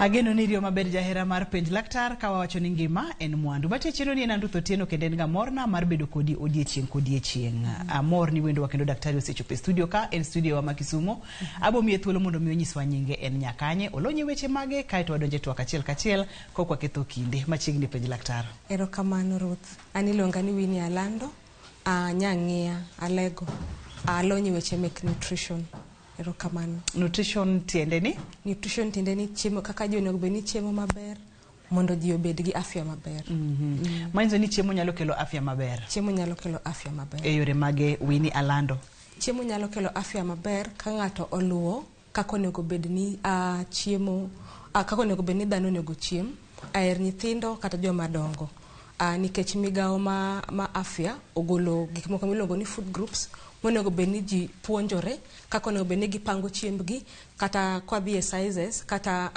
Ageno ni iriyo maber jahera mar Penj Laktar ka wawacho ni ngima en mwandu. Matie chiro ni en an Ruth Otieno kendo en ga morna mar bedo kodi odiechieng' kodiechieng'. Amor ni wendowa kendo daktari osechopo e studio ka, en studio wa ma Kisumo. Abo miye thuolo mondo mi onyiswa nyinge en nyakanye, olonye weche mage kaeto wadonje twak achiel kachiel kok waketho kinde. Machiegni Penj Laktar. Erokamano Ruth. An iluonga ni Winnie Alando, nyang'iya, alego, alony e weche mek nutrition. Erokamano. Nutrition tiende ni? Nutrition tiende ni chiemo, kaka ji onego bed ni chiemo maber mondo ji obed gi afya maber. Manyiso ni chiemo nyalo kelo afya maber. Chiemo nyalo kelo afya maber. E yore mage Winnie Alando? Chiemo nyalo kelo afya maber ka ng'ato oluwo kaka onego bed ni chiemo, kaka onego bed ni dhano onego chiem, aher nyithindo kata joma dongo. Nikech migawo ma afya ogolo gik moko miluongo ni food groups monego bed ni ji puonjore kaka onego bed ni gipango chiembgi, kata kwadhi e sizes, kata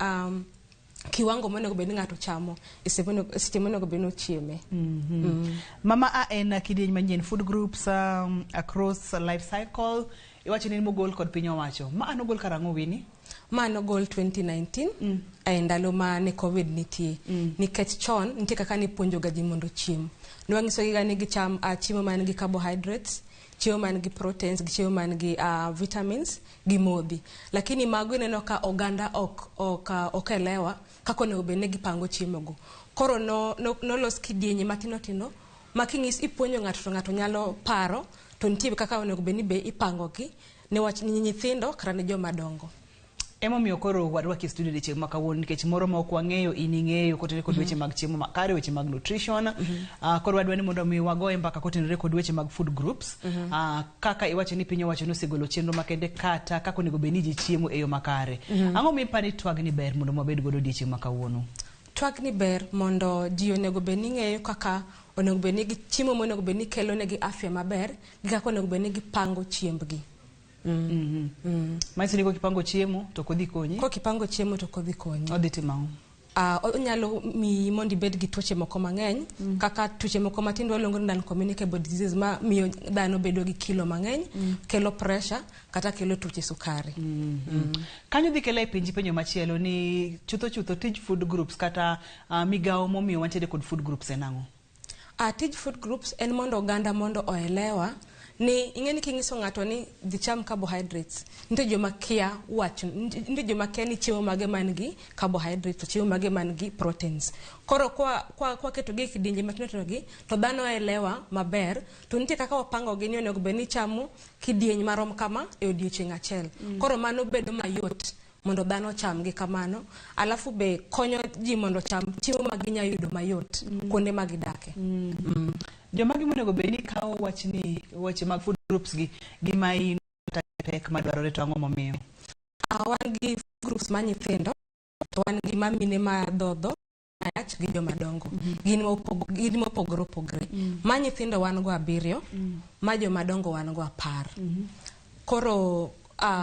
kiwango monego bed ni ng'ato chamo e seche monego bed ni ochieme. Mama a en kidieny manyien food groups across life cycle iwacho ni mogol kod piny owacho. Ma an ogol karang'o Winnie? Ma nogol 2019 e ndalo ma ne COVID nitie. Nikech chon nitie kaka nipuonjo ga ji mondo ochiem. Ne wanyiso gi ga ni gicham chiemo man gi carbohydrates, chiemo man gi proteins, gi chiemo man gi vitamins gi modhi. Lakini mago ineno ka oganda ok elewa kaka onego bed ni gipango chiemo go. Koro nolos kidienje matindo tindo ma king'is ipuonjo ng'ato to ng'ato nyalo paro to nitie kaka onego bed ni be ipango gi ne wach ni nyithindo kata ne joma dongo. Emomiyo koro warwaki e studio odiechieng' ma kawuono nikech moro ma ok wang'eyo in ing'eyo kotenore kod weche mag chiemo makare, weche mag nutrition. Koro wadwa ni mondo mi wagoye mbaka kotenore kod weche mag food groups. Kaka iwacho ni piny owacho nosegolo chenro makende kata kaka onego bed ni ji chiemo e yo makare. Ang'o mipani twagni ber mondo wabed godo odiechieng' ma kawuono? Twagni ber mondo ji onego bed ni ng'eyo kaka onego bed ni chiemo monego bed ni kelo negi afya maber gi kaka onego bed ni gipango chiembgi. Manyiso ni kokipango chiemo to ok odhi konyi. Kokipango chiemo to ok odhi konyi. Odhi timo ang'o? Onyalo miyi mondo ibed gi tuoche moko mang'eny, kaka tuoche moko matindo waluongo ni non-communicable diseases ma miyo dhano bedo gi kilo mang'eny, kelo pressure kata kelo tuoche sukari. Kanyo dhi kela e penji penjo machielo ni chutho chutho tij food groups kata migawo momiyo wantiere kod food groups en ang'o? Tij food groups en mondo oganda mondo oelewa ni ing'e ni king'iso ng'ato ni dhi cham carbohydrates, nitie joma kia wach, nitie joma kia ni chiemo mage man gi carbohydrates to chiemo mage man gi proteins. Koro kwa keto gi e kidienje matindo tindo gi to dhano elewa maber, to nitie kaka wapango gi ni onego bed ni chamo kidieny marom kama e odiochieng' achiel. Koro mano bedo mayot mondo dhano ocham gi kamano, alafu be konyo ji mondo ocham chiemo ma ginya yudo mayot kuonde ma gidake. Joma gi monego bed ni kawo wach ni weche mag food groups gi gima in kata pek madwarore to ang'o momiyo? Wan gi food groups ma nyithindo to wan gi ma mine ma dhodho ayach gi joma dongo. Gin mopogore opogore. Ma nyithindo wan go 7, ma joma dongo wan go 10. Koro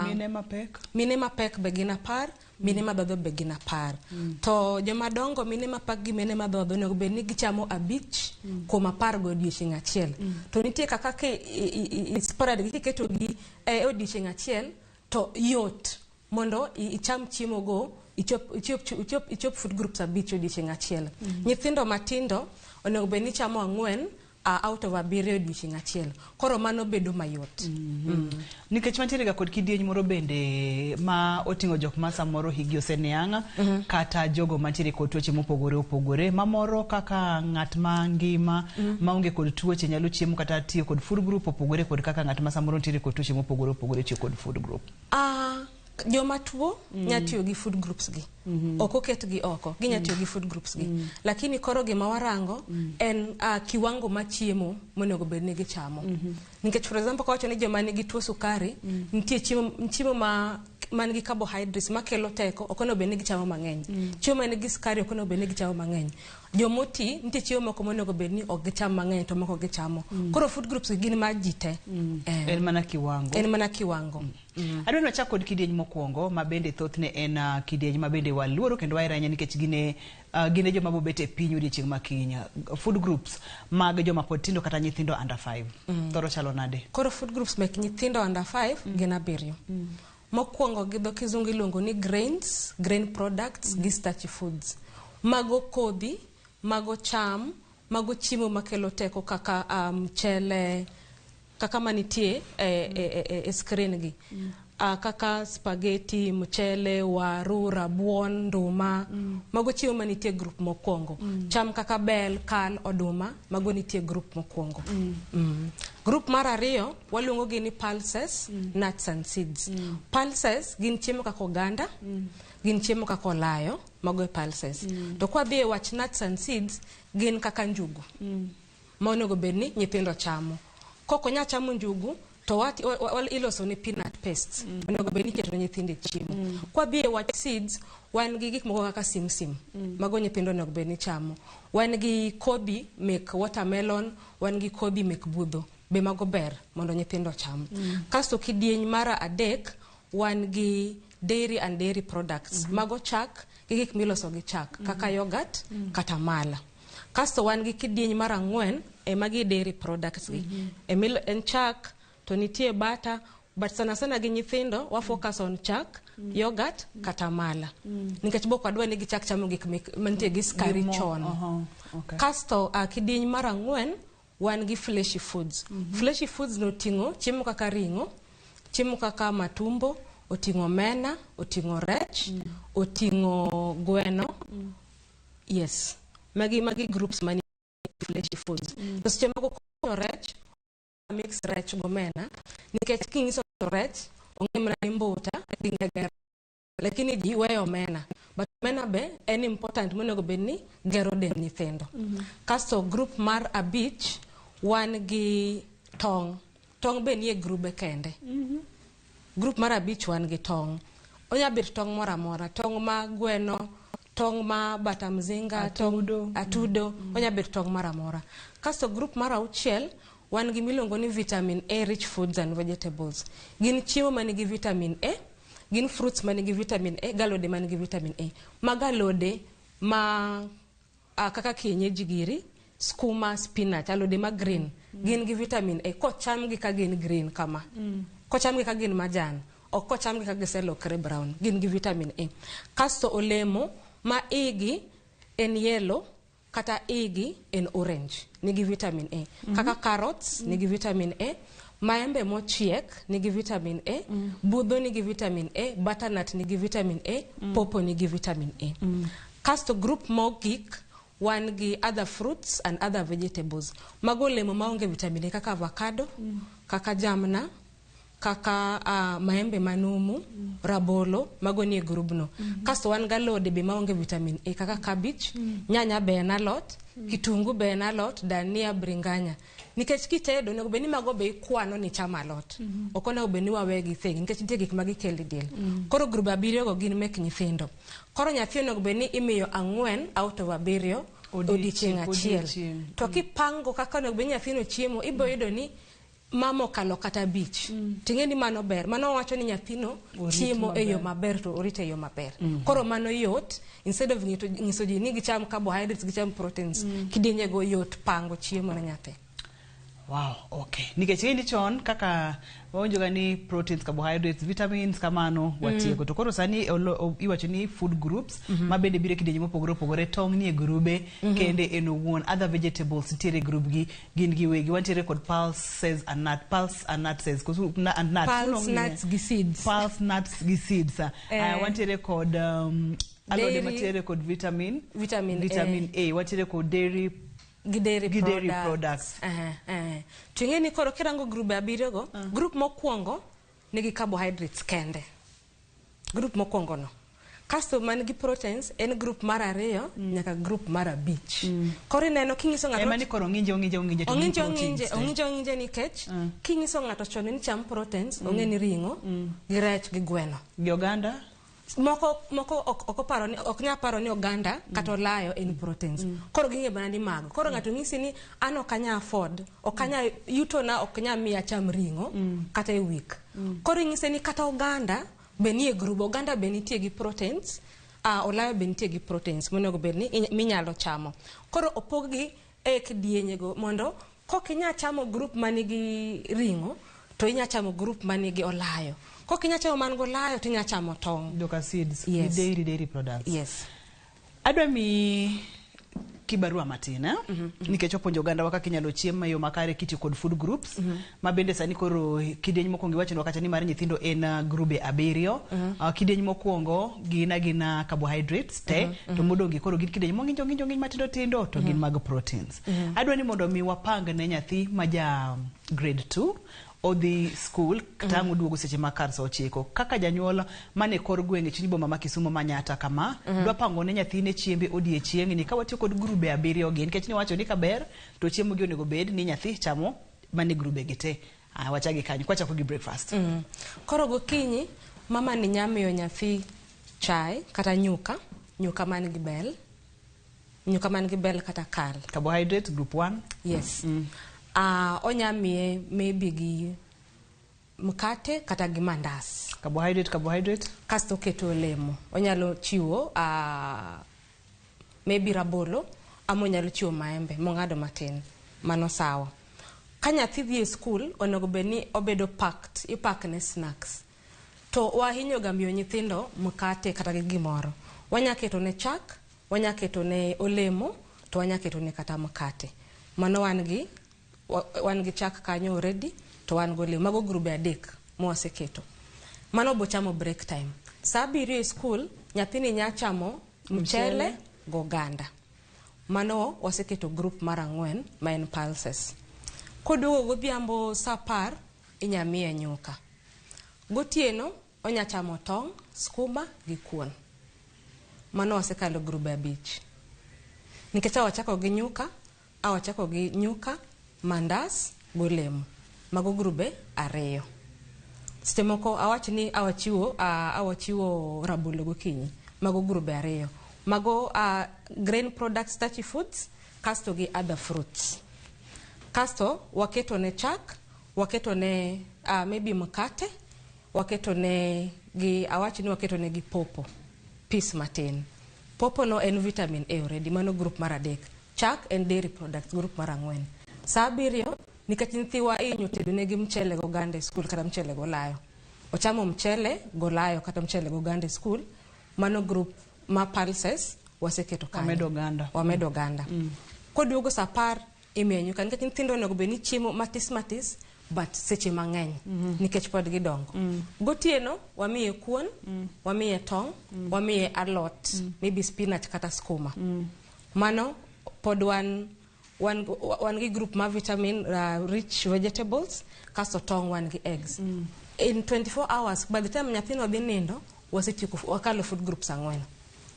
mine mapek? Mine mapek be gin 10, mine madhodho be gin 10. To joma dongo, mine mapek gi mine madhodho onego bed ni gichamo 5 kuom 10 go odiochieng' achiel. To nitie kaka ki spread gi kiketo gi e odiochieng' achiel to yot mondo icham chiemo go ichop food groups 5 odiochieng' achiel. Nyithindo matindo onego bed ni chamo 4 out of 7 odiochieng' achiel. Koro mano bedo mayot. Nikech wantiere ga kod kidieny moro bende ma oting'o jok ma samoro higi oseniang' kata jogo mantiere kod tuoche mopogore opogore, ma moro kaka ng'at ma ngima maonge kod tuoche nyalo chiemo kata tiyo kod food group opogore kod kaka ng'at ma samoro nitiere kod tuoche mopogore opogore tiyo kod food group. Joma tuo nya tiyo gi food groups gi. Ok oketgi oko, ginya tiyo gi food groups gi. Lakini koro gima warango en kiwango ma chiemo monego bed ni gichamo. Nikech for example kawacho ni joma nigi tuo sukari, nitie chiemo man gi carbohydrates makelo teko, ok onego bed ni gichamo mang'eny. Chiemo man gi sukari ok onego bed ni gichamo mang'eny. Jomoti nitie chiemo moko monego bed ni ok gicham mang'eny to moko gichamo. Koro food groups gi gin mar ji te. En mana kiwango. En mana kiwango. Adwa ni wachak kod kidieny mokwongo ma bende thothne en kidieny ma bende waluoro kendo wahero ahinya nikech gin e joma bobet e piny odiochieng' ma kiny. Food groups mag joma pod tindo kata nyithindo under 5. Thoro chalo nade? Koro food groups mek nyithindo under 5 gin 7. Mokwongo gi dho kizungu iluongo ni grains, grain products gi starchy foods. Mago kodhi, mago cham, mago chiemo makelo teko kaka mchele, kaka manitie e screen gi. Kaka spaghetti, mchele, waru, rabuon, nduma. Mago chiemo manitie group mokwongo. Cham kaka bel, kal, oduma, mago nitie group mokwongo. Group mar ariyo waluongo gi ni pulses, nuts and seeds. Pulses gin chiemo kaka oganda, gin chiemo kaka olayo, mago e pulses. To kwadhi e wach nuts and seeds, gin kaka njugu. Ma onego bed ni nyithindo chamo. Kok onya chamo njugu, to iloso ni peanut paste. Onego bed ni iketo ne nyithindo e chiemo. Kwadhi e wach seeds, wan gi gik moko kaka simsim. Mago nyithindo onego bed ni chamo. Wan gi kodhi mek watermelon, wan gi kodhi mek budho. Be mago ber mondo nyithindo ocham. Kasto kidieny mar adek, wan gi dairy and dairy products. Mago chak gi gik miloso gi chak, kaka yogurt kata mala. Kasto wan gi kidieny mar ang'wen, e magi dairy products gi. En chak, to nitie butter, but sana sana gi nyithindo wa focus on chak, yogurt kata mala. Nikech bok wadwa ni gichak chamo gik mantie gi sukari chon. Kasto kidieny mar ang'wen, wan gi fleshy foods. Fleshy foods noting'o chiemo kaka ring'o, chiemo kaka matumbo, oting'o omena, oting'o rech, oting'o gweno. Yes. Magi groups mani fleshy foods. To seche moko konyo rech, mix rech gomena, nikech king'iso rech, ong'e mana ni mbuta gi ngegere. Lakini ji weyo omena. But omena be en important monego bed ni gero dend nyithindo. Kasto group mar abich, wan gi tong'. Tong' be nie grube kende. Group mar abich wan gi tong'. Onya bet tong' moro amora, tong' ma gweno, tong' ma bata mzinga, tong' Atudo. atudo, onya bet tong' moro amora. Kasto group mar auchiel, wan gi miluongo ni vitamin A rich foods and vegetables. Gin chiemo manigi vitamin A, gin fruits manigi vitamin A, galode manigi vitamin A. Mago alode ma kaka kienyeji giri, skuma, spinach, alode ma green, gin gi vitamin A. Kochamgi ka gin green kama. Kochamgi ka gin majan, ok kochamgi ka giselokre brown, gin gi vitamin A. Kasto olemo ma igi en yellow, kata igi en orange, nigi vitamin A. Kaka carrots nigi vitamin A, maembe mochiek nigi vitamin A, budho nigi vitamin A, butternut nigi vitamin A, pawpaw nigi vitamin A. Kasto group mogik wan gi other fruits and other vegetables. Mago olemo maonge vitamin A kaka avocado, kaka jamna, kaka maembe manumu, rabolo, mago nie grubno. Kasto wan gi alode be maonge vitamin A kaka cabbage, nyanya be en alot, kitungu be en alot, dania, bringanya. Nikech kitedo onego bed ni mago be ikwano ni chamo alot. Ok onego bed ni wawegi thenge nikech nitie gik ma gikelo e del. Koro grube abiriyo go gin mek nyithindo. Koro nyathi onego bed ni imiyo 4 out of 7 odiochieng' achiel. Odiochieng'. To kipango kaka onego bed ni nyathino chiemo, ibiro yudo ni mama okalo kata 5. Ting'e ni mano ber. Mano wacho ni nyathino Orit chiemo e yo maber. maber to orite e yo maber. Koro mano yot, instead of nyiso ji ni gicham carbohydrates, gicham proteins, kidienjego yot pango chiemo ne nyathi. Wow, okay. Nikech ing'e ni chon kaka wawinjo ga ni proteins, carbohydrates, vitamins kamano watieko. To koro sani iwacho ni food groups ma bende biro e kidienje mopogore opogore, tong' nie grube kende en owuon, other vegetables nitiere e group gi gin giwegi. Wantiere kod pulses and nut, pulse and nutses, koso and nuts. Pulse, Iluongo ni nuts gi seeds. Pulse, nuts gi seeds. Wantiere kod alode Dairy. matiere kod vitamin, Vitamin A. vitamin A. Wantiere kod dairy gi dairy gi dairy products. products. To ing'e ni koro kirango grube abiriyo go, group mokwongo nigi carbohydrates kende. Group mokwongo no. Kasto man gi proteins en group mar 2 nyaka group mar 5. Koro ineno kinyiso ng'ato Ema ni koro ong'inje, ong'inje, ong'inje to gin ong'inje, proteins ong'inje, te. ong'inje, ong'inje nikech kinyiso ng'ato chon ni cham proteins, ong'e ni ring'o, gi rech, gi gweno. Gi oganda? Moko ok oparo ni, ok nyal paro ni oganda kata olayo en proteins. Koro ging'e mana ni mago. Koro ng'ato nyisi ni an ok anyal afford, ok anyal yuto na ok nyal miya acham ring'o kata e week. Koro inyise ni kata oganda be nie group, oganda be nitie gi proteins, olayo be nitie gi proteins monego bed ni minyalo chamo. Koro opog gi e kidienjego mondo kok inyal chamo group manigi ring'o to inyal chamo group manigi olayo. Kok inya chamo man golayo to inya chamo tong'. Joka seeds, Yes. gi dairy products. Yes. Adwa mi kibarua matin eh? Nikech wapuonjo oganda wa kaka inyalo chiem e yo makare kitiyo kod food groups. Ma bende sani koro kidieny mokwongo iwachonwa kacha ni mar nyithindo en grube 7. Kidieny mokwongo gin agina carbohydrates te. To modong' gi koro gin kidieny mong'injo ng'injo ng'iny matindo tindo to gin mag proteins. Adwa ni mondo mi wapang ne nyathi ma ja grade 2 odhi school tang' oduogo seche ma kar saa 9. Kaka janyuol mane kor gweng' e chuny boma ma Kisumu ma Nyata kama, dwa pango ne nyathine chiembe odiechieng' ni ka watiyo kod grube 7 gi, nikech niwacho ni kaber to chiemo gi onego bed ni nyathi chamo mane grube gi te. Wachagi kanyo, kwachako gi breakfast. Koro gokinyi, mama ni nya miyo nyathi chai kata nyuka, nyuka man gi bel, nyuka man gi bel kata kal. Carbohydrate group 1. Yes. Onya miye maybe gi mkate kata gi mandas. Carbohydrate. Kasto oketo olemo. Onyalo chiwo maybe rabolo ama onyalo chiwo maembe mong'ado matin. Mano sawa. Ka nyathi dhi e school, onego bed ni obedo packed, ipakne snacks. To wahinyo ga miyo nyithindo mkate kata gi gimoro. Wanya keto ne chak, wanya keto ne olemo, to wanya keto ne kata mkate. Mano wan gi chak kanyo already, to wan gi olemo. Mago grube 3 mwaseketo. Mano bo chamo break time. Saa 7 e school, nyathini nya chamo mchele goganda. Mano waseketo group mar 4 ma en pulses. Koduogo godhiambo saa 10, inya miye nyuka. Gotieno, onya chamo tong', skuma gi kuon. Mano wasekalo grube 5. Nikech awachako gi nyuka, awachako gi nyuka, mandas, golemo. Mago grube 2. Seche moko awach ni awachiwo rabolo gokinyi. Mago grube 2. Mago grain products, starchy foods, kasto gi other fruits. Kasto waketo ne chak, waketo ne maybe mkate, waketo ne gi, awach ni waketo ne gi popo, piece matin. Popo no en vitamin A already, mano group mar 3. Chak en dairy products, group mar 4. Saa 7, nikech nyithiwa ihinyo tedo negi mchele goganda e school kata mchele golayo. Ochamo mchele golayo kata mchele goganda e school, mano group ma pulses waseketo kanyo. Wamedo oganda. Wamedo oganda. Koduogo saa 10, imiyo nyuka, nikech nyithindo onego bed ni chiemo matis matis, but seche mang'eny, nikech pod gidongo. Gotieno, wamiye kuon, wamiye tong', wamiye alot, maybe spinach kata skuma. Mano pod wan gi group ma vitamin rich vegetables, kasto tong' wan gi eggs. In 24 hours, by the time nyathino dhi nindo, wasetieko wakalo food groups 4.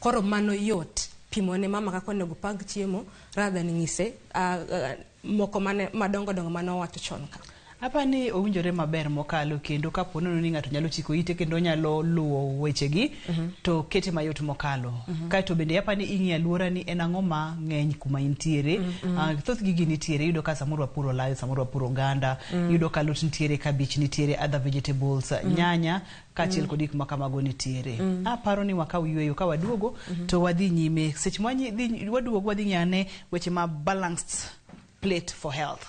Koro mano yot pimo ne mama kaka onego pang chiemo rather than nyise moko mane madongo dongo mane owacho chon ka. Apa ni owinjore maber mokalo, kendo kapo ni ng'ato nyalo chiko ite kendo nyalo luwo wechegi, to kete mayot mokalo. Kaeto bende apa ni ing'i aluora ni en ang'o ma ng'eny kuma intiere. Thoth gigi nitiere, iyudo ka samoro wapuro olayo, samoro wapuro oganda, iyudo ka alot nitiere, kabich nitiere, other vegetables, nyanya, kaachiel kod gik ma kamago nitiere. Aparo ni wakaw yweyo ka waduogo, to wadhi nyime. Seche ma waduogo wadhi ng'ane weche ma balanced plate for health.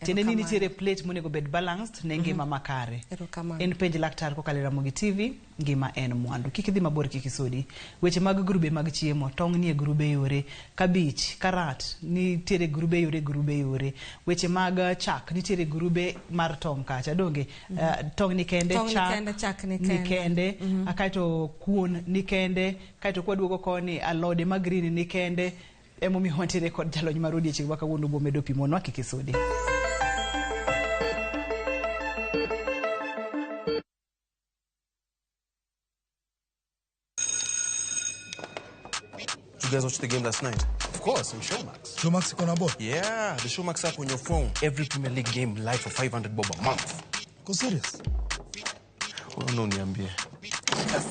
Tiende ni nitiere plate monego bed balanced ne ngima makare. En penj laktar kokalo e Ramogi TV, ngima en mwandu. Kik idhi mabor, kik isudi. Weche mag grube mag chiemo, tong' nie grube yore, kabich, karat nitiere grube yore, grube yore. Weche mag chak nitiere grube mar tong' kacha, donge? Tong' ni kende, chak ni kende, kaeto kuon ni kende, kaeto kwaduogo koni alode ma green ni kende. Emomiyo wantiere kod jalony mar odiechieng' ma kawuono bomedo pimonwa, kik isudi. You guys watched the game last night? Of course, on Showmax. Showmax iko na ball? Yeah, the Showmax app on your phone. Every Premier League game live for 500 bob a month. Go serious? Oh, no, niambie. Yes.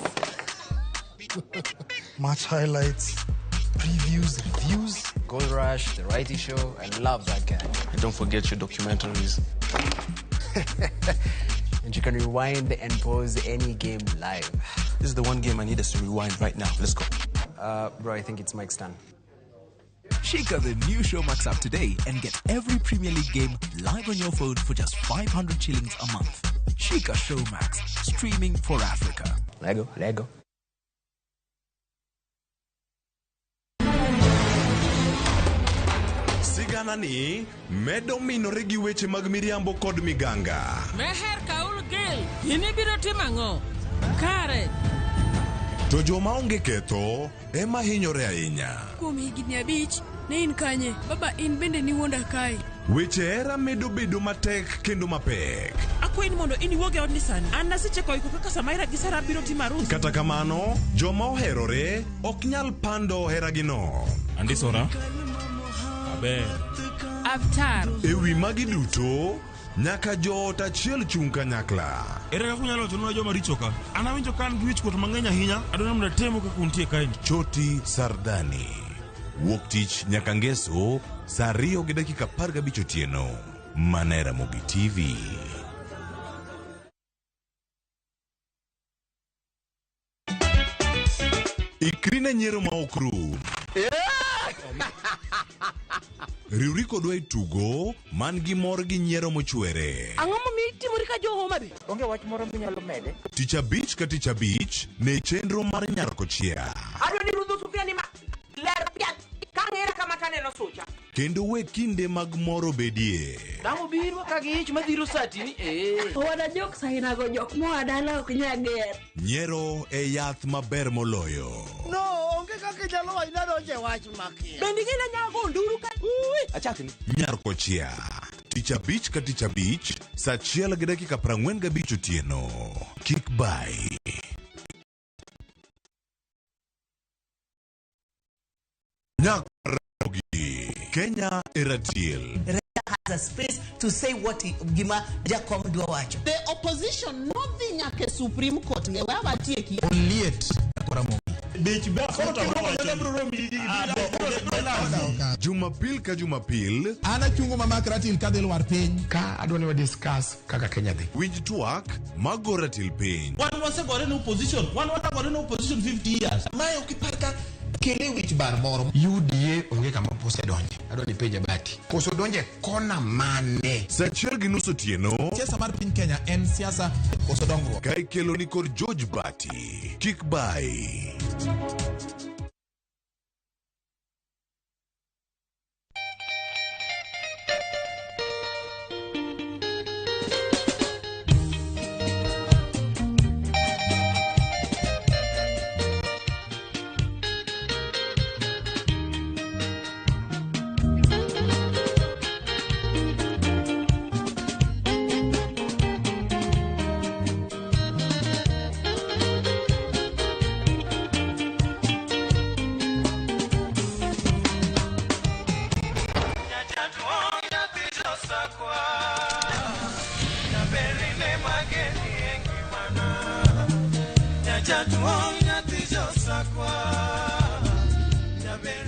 Match highlights, previews, reviews. Goal Rush, The Righty Show. I love that guy. And don't forget your documentaries. And you can rewind and pause any game live. This is the one game I need us to rewind right now. Let's go. Bro, I think it's Mike's turn. Shake up the new Showmax app today and get every Premier League game live on your phone for just 500 shillings a month. Shika Showmax, streaming for Africa. Lego, Lego. Sigana ni medo minore gi weche mag miriambo kod miganga. Meher Kaul Gil, in ibiro timo ang'o? Kare. To joma onge ketho ema hinyore ahinya. Kuom higni 5, ne in kanye? Baba in bende niwuonda kae. Weche hera medo bedo matek kendo mapek. Akwayi ni mondo in iwuog e odni sani. An nasechako iko kaka Samaira gi Sara biro timo arus. Kata kamano, joma oherore ok nyal pando heragino. Andisora. Aber. Avtar. E wi magi duto, nyaka joot achiel chung' kanyakla. Ere kaka unyalo wachonwa joma richo ka? An awinjo ka an gi wichkuot mang'eny ahinya. Adwaro mondo atemu kaka untie kaeni. Choti Sardani. Wuok tich nyaka ngeso saa 2:15 otieno. Mana e Ramogi TV. Ikri ne nyiero ma ok rum. Riwri kodwa e tugo man gi mor gi nyiero mochwere. Ang'o momiyo itimori ka jo Homa Bay? Onge wach moro minyalo mede. Tich abich ka tich abich ne chenro mar Nyarkochia. Adwa ni rudho sufria ni ma ler piat. Ka ng'era kama taneno sucha. Kendo we kinde mag mor obedie. Dang' obiro ka gi ich madhiro satini. Eh. Owada jok sainago jok moa dala ok nyal ger. Nyiero e yath maber moloyo. No, onge kaka inyalo wacho nadonjo e wach makia. Bende ing'e ni anyalo go nduru ka. Achakni. Nyarkochia. Tich abich ka tich abich, saa 1:45 otieno. Kik bai. Nyakaramogi. Kenya e ratiel. Has a space to say what gima Jakom dwa wacho. The opposition nodhi nyaka e Supreme Court e wawatieki. Oliet. Jumapil ka Jumapil. An achungo mamak ratil kadhi lwar piny. Ka adwa ni wa discuss kaka Kenya dhi. Winj twak mago ratil piny. Wan wasegore ne opposition. Wan wasegore ne opposition 50 years. Mae ok ipar ka kele wich bar moro. UDA onge kama osedonje. Adwa ni penja Bati. Koso donje kona mane? Saa 1:30 otieno. Siasa mar piny Kenya en siasa koso dongruok. Ka ikelo ni kod George Bati. Kik bai.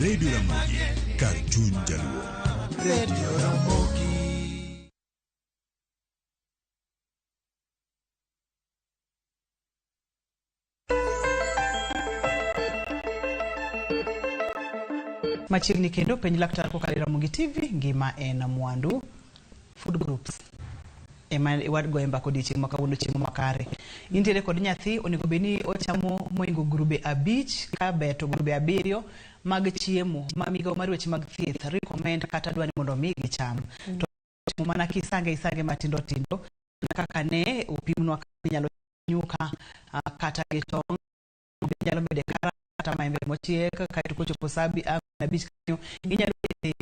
Radio Ramogi, kar chuny jaluo. Radio Ramogi. Machiegni kendo penj laktar kokalo e Ramogi TV, ngima en mwandu. Food groups ema wadgoye mbaka odiochieng' ma kawuono, chiemo makare. Intiere kod nyathi, onego bed ni ochamo moingo grube 5 ka ber to grube 7 mag chiemo ma migawo mar weche mag thieth recommend kata dwa ni mondo mi gicham. To timo mana kisange isange matindo tindo kaka ne opimnwa kaka inyalo nyuka kata gi tong', inyalo mede karot kata maembe mochiek, kaeto kochopo saa 5 kanyo inyalo kete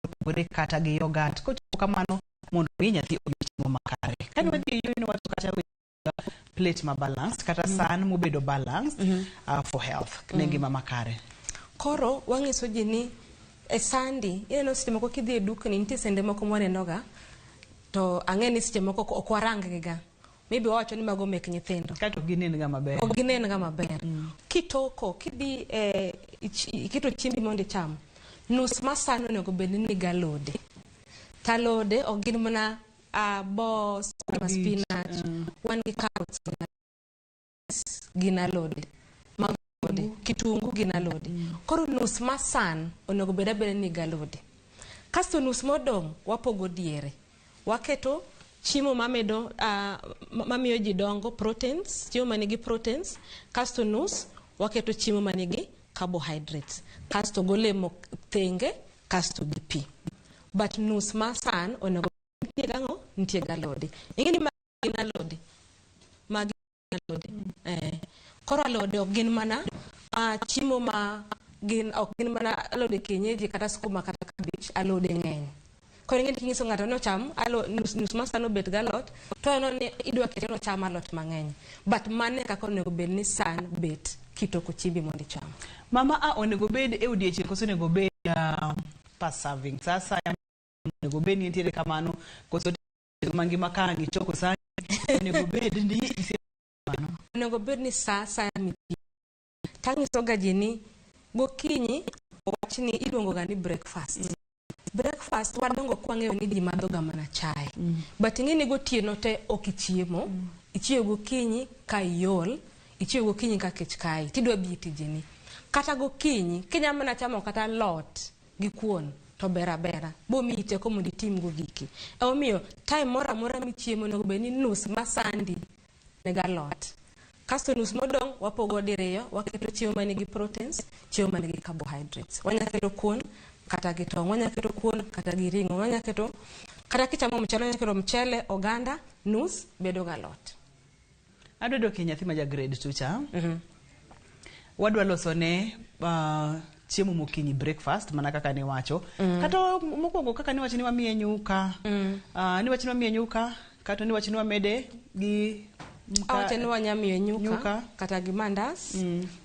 opogore kata gi yoghurt. Kochopo kamano mondo mi nyathi oyud chiemo makare. Kane wadhi e yweyo wacho kata plate ma balanced kata san mobedo balanced for health ne ngima makare. Koro wang'iso ji ni e sandi ineno seche moko kidhi e dukni nitie sende moko mwanenoga to ang'e ni seche moko ok warang gi ga. Maybe wawacho ni mago mek nyithindo. Kato ok ginen ga maber. Ok ginen ga maber. Kitoko kidhi iketo chiembi mondo icham. Nus mar san onego bed ni nigi alode. To alode ok gin mana bo, skuma, spinach. Wan gi carrots gin alode. Mago alode. Kitungu gin alode. Koro nus mar san onego bed abeda ni nigi alode. Kasto nus modong' wapogo diere. Waketo chiemo mamedo mamiyo ji dongo, proteins, chiemo manigi proteins, kasto nus waketo chiemo manigi carbohydrates, kasto golemo thenge, kasto gi pi. But nus mar san onego nitie gang'o? Nitie galode. Ing'e ni magi gin alode. Magi gin alode. Koro alode ok gin mana chiemo ma gin, ok gin mana alode kienyeji kata skuma kata cabbage, alode ng'eny. Koro ing'e ni kinyiso ng'ato ni ocham nus mar san obet galot, to oneno ni idwa kete ni ocham alot mang'eny. But mano e kaka onego bed ni san bet kitoko chiembi mondo icham. Mama, a onego bed e odiechieng' koso onego bed per serving? Sasa onego bed ni nitiere kamano koso mangima ka ang' ichoko sani onego bed ni mano? Onego bed ni sa asaya michiemo. Tanyiso ga ji ni gokinyi wach ni iluongo ga ni breakfast. Breakfast wadongo kwang'eyo ni ji madho ga mana chae. But ing'e ni gotieno te ok ichiemo, ichiew gokinyi ka iol, ichiew gokinyi ka kech kayi, tidwa bi tijeni. Kata gokinyi, kinya mana chamo kata alot gi kuon, to ber abera, bomiyi teko mondo itim go giki. Emomiyo time moro amora michiemo onego bed ni nus mar sandi nigi alot. Kasto nus modong' wapogo diriyo, waketo chiemo manigi proteins, chiemo manigi carbohydrates. Wanya keto kuon kata gi tong', wanya keto kuon kata gi ring'o, wanya keto kata kichamo mchele, wanya keto mchele, oganda, nus bedo galot. Adwa dok e nyathi ma ja grade 2 cha. Wadwa loso ne chiemo mokinyi, breakfast, mana kaka niwacho. Kata mokwongo kaka niwacho ni wamiye nyuka. Niwacho ni wamiye nyuka kata niwacho ni wamede gi Awacho ni wanya miyo nyuka, kata gi mandas,